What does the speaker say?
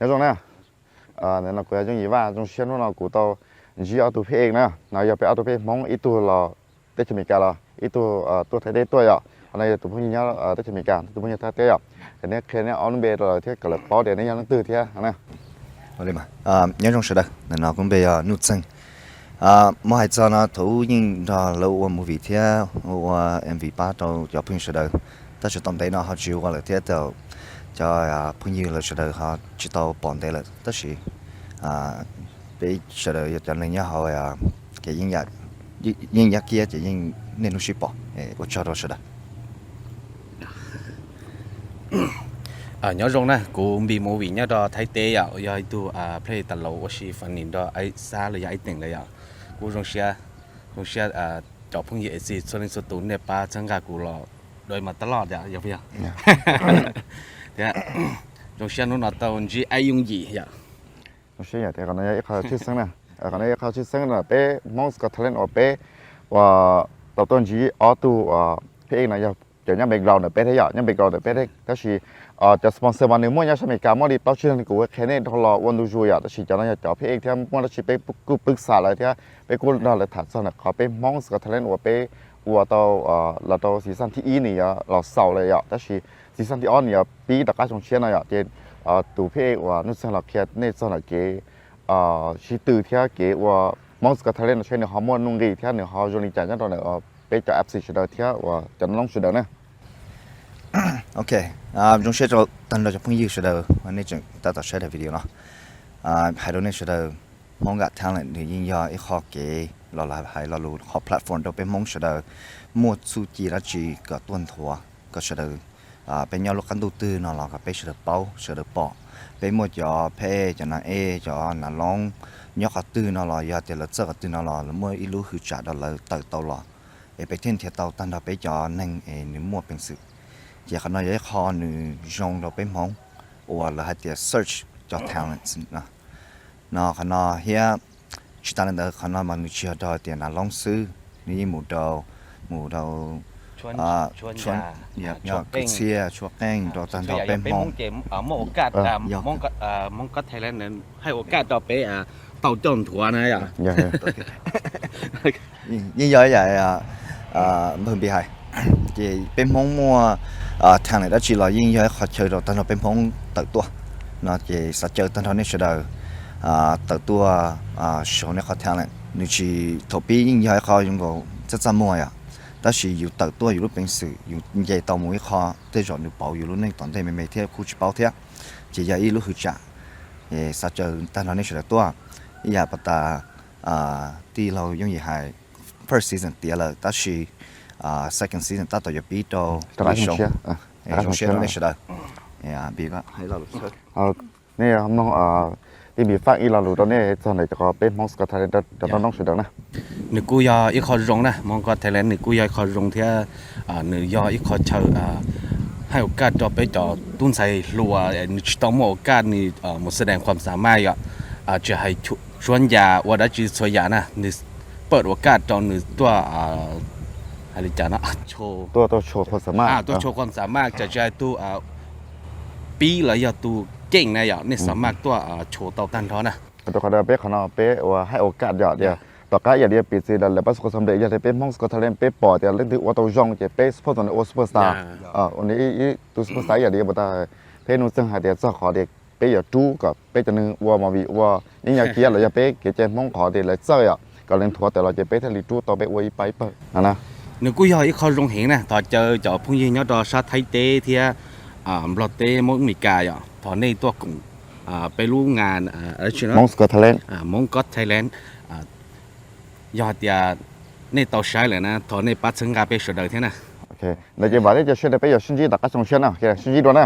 Nyob zoo na, ntawm no kuv yog Yooj Yim Vaj. Zoo siab hnub no kuv tau ntsib ob tug pheb ej na, no yog peb ob tug pheb ej Hmoob, ib tug los teb chaws Amelikas los ib tug tuaj Thaib teb tuaj yom. Qhov no yog tus phooj ywg nyob teb chaws Amelikas, tus phooj ywg Thaib teb yom. Es neb qhia neb ob lub npe rau lawv thiab kom lawv paub tias neb yog leej twg thiab na. Nyob zoo sawv daws, ntawm no kuv lub npe yog Nuj Txeeg. Muab hais txog no thaum ub yeej nrog lawv ua movie thiab ua M V pab rau cov phooj ywg sawv daws, tab sis tau ntev no ho tsis ua lawm thiab cov phooj ywg lawv sawv daws ho tsis tau pom ntev lawm, tab sis peb sawv daws yog cov neeg nyob hauv kev yeeb yaj kiab ces yeej niaj hnub sib pom. Ua tsaug rau sawv daws. Nyob zoo na, kuv B-Movie nyob rau Thaib teb yom, yog ib tug phej tas laus ua si funny nrog Aib Xab los yog Aib Teem lawm yom. Kuv zoo siab, zoo siab cov phooj ywg A C txhua leej txhua tus nej pab txhawb nqa kuv los dua mas tab loj yom, yog thiab zoo siab hnub no tau ntsib Aib Yooj Yim yom. Zoo siab yom, qhov no yog ib qho tshwj xeeb na, qhov no yog ib qho tshwj xeeb na, peb Hmoob Got Talent uas peb uas tau tuaj ntsib ob tug phej ej no yog cov nyob background ntawm peb thiab yom, nyob background ntawm peb thiab, tab sis cov sponsor mas nws muaj nyob sab Amelikas muaj li plaub tsib leeg, kuv qhia nej nrog los ua ntu zus yom, tab sis cov no yog cov phej ej thiab muaj dab tsi peb kuj pwb xa lawv thiab peb kuj nrog lawv tham txog ntawm qhov peb Hmoob Got Talent uas peb ua tau los rau season thib ib nws yuav los xaus lawm yom, tab sis season thib ob nws yuav pib rov qab xyoo tshiab no yom, ces tus phej ej uas Nuj Txeeg los qhia nej txog ntawm kev sib tw thiab kev ua Hmoob Got Talent no saib nws ho muaj nuj nqis thiab nws ho zoo li cas nyob rau ntawm peb cov A C sawv daws thiab uas cov noob sawv daws na. Ok, zoo siab rau tag nrho cov phooj ywg sawv daws uas nej tseem tab tom saib daim video no. Hais rau nej sawv daws, Hmoob Got Talent nws yeej yog ib qho kev los hais lo lus qhov platform rau peb Hmoob sawv daws muaj txuj ci dab tsi kom tuaj nthuav kom sawv daws, peb nyob lub qab ntuj twg no los kom peb sawv daws paub sawv daws pom. Peb muaj cov phej ej, cov nas ej, cov nas loob nyob qhov twg no los yog tias lawv txawj qhov twg no los lawv muaj ib lub hwj tsam rau lawv tawm tau los, es peb thiaj nrhiav tau tag nrho peb cov neeg es nws muaj peev xwm. Ces qhov no yog ib qho nws zoo rau peb Hmoob uas lawv hais tias search cov talents no. Qhov no thiab tsis tas li ntawd, qhov no mas nws tsis yog rau tias nas loob xwb, nws yeej mus rau, mus rau Kwv Txhiaj, Tshuav Qeej rau tag nrho peb Hmoob. Hais ua kaj rau peb tau coj nthuav na yom. Yeej yog ib yam npawg Npis hais, ces peb Hmoob muaj talent dab tsi los yeej yog ib qho chaw rau tag nrho peb Hmoob tawm tuaj. No ces xav caw tag nrho nej sawv daws tawm tuaj show nej qhov talent. Nws tsis, thaum pib yeej yog ib qho zoo nkaus txaj txaj muag yom, tab sis yus tawm tuaj yus lub peev xwm yus nce tau mus ib qho, tej zaum nws pauv yus lub neej tom ntej me me thiab kuj tsis paub thiab. Ces yog ib lub hwj tsam, xav caw tag nrho nej sawv daws tuaj. Ib yam pas tas tij laug Yooj Yim hais, first season tiav lawm tab sis second season tab tom yuav pib rau lub xyoo. Zoo siab rau nej sawv daws. Nej mloog, tij Npis faj ib lo lus rau nej txog ntawm cov peb Hmoob Got Talent rau noob sawv daws na. Nws kuj yog ib qho zoo na, Hmoob Got Talent nws kuj yog ib qho zoo thiab nws yog ib qho chaw hais ua kaj rau peb cov tub ntxhais hluas nws tsis tau muaj ua kaj nws mus xav dees khuam xas maj yom, tsis hais tsuab ncas ua dab tsi txhua yam na, nws pawj ua kaj rau nws tuaj, hais li cas no, tuaj tsho khuam xas maj, tsis hais tus pib los yog tus keej na yom, nej xav maj tuaj tsho tau tag nrho na. Rau qhov peb qhov no peb ua hais ua kaj yom, tias tom qab ib yam li piv txwv lawv pab Hmoob Got Talent, yog tias peb Hmoob Got Talent peb pom tias leej twg ua tau zoo ces peb support nws ua superstar. Ua nws ib tug superstar ib yam li pas tas peb Nuj Txeeg hais tias txog qhov tias peb yuav rub kom peb cov neeg ua movie ua yeeb yaj kiab los yog peb kev cai Hmoob qhov tias lawv txawj yom, kom lawv nthuav tawm los ces peb thiaj li rub tau peb ua ib pab ib pawg no na. Nws kuj yog ib qho zoo heev na, thov caw cov phooj ywg nyob rau sab Thaib teb thiab Nplog teb, Hmoob Meskas yom, thov nej tuaj koom peb lub nga Hmoob Got Talent. Yog hais tias nej tau saib lawm na, thov nej pab txhawb nqa peb sawv daws thiab na. Ntawd ces vam thiab cia siab tias peb yuav sib ntsib tom qab xyoo tshiab na, sib ntsib dua na.